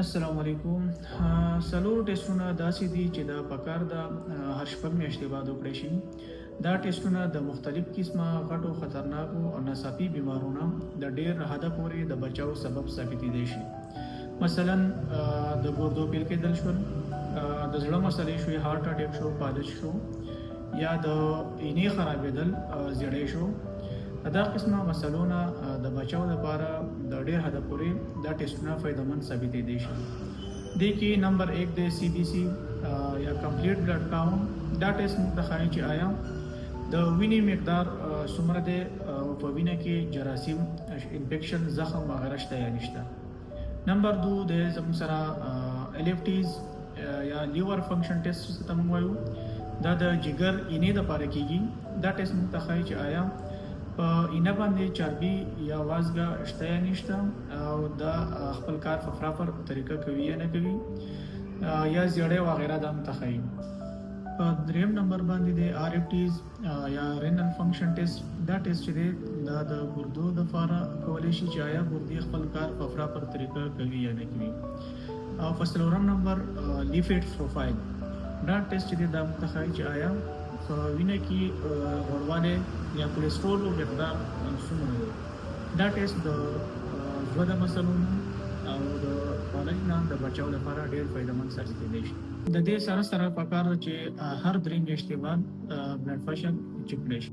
السلام علیکم. څلور ټیسټونه داسې دي چې دا پکار ده هر 6 میاشتې بعد وکړی شي. دا ټیسټونه د مختلف قسمه غټو، خطرناکو او ناڅاپي بیمارونو د ډیر حده پورې د بچاو سبب ثابتېدی شي. مثلا د ګردو پیل کېدل شول، د زړه مسلې شوې، heart attack شو، فالج شو یا د اینې خرابېدل، زیړی شو. دا قسمه مسلو نه د بچاو لپاره د ډیر حده پورې دا ټیسټونه فایدهمند ثابتېدی شي. دې کې نمبر 1 دی CBC یا complete blood count. دا ټیسټ موږ ته ښایي چې آیا د وینې مقدار څومره دی او په وینه کې جراثیم، انفیکشن، زخم وغیره شته یا نشته. نمبر 2 د زموږ سره LFTs یا liver function test ته موږ وایو. دا د جګر اینې د پاره کیږي. دا ټیسټ موږ ته ښایي چې آیا په اینه باندې چربي یا وازګه شته یا نشته او دا خپل کار په proper طریقه کوي یا نه کوي یا زیړی وغیره دا موږ ته ښایي. په دریم نمبر باندې د RFTs یا renal function test. دا ټیسټ چې دی، دا د ګردو د لپاره کولی شي چې آیا ګردې خپل کار په proper طریقه کوي یا نه کوي. او په څلورم نمبر lipid profile. دا ټیسټ چې دی، دا موږ ته ښایي چې آیا په وینه کې غوړوالی یا کولیسټرول مقدار څومره دی. دا ټیسټ د زړه د مسلو او د فالج نه د بچاو لپاره ډیر فایدهمند ثابتېدی شي. د دې سره سره پکار ده چې هر 3 میاشتې بعد blood pressure check کړی شي.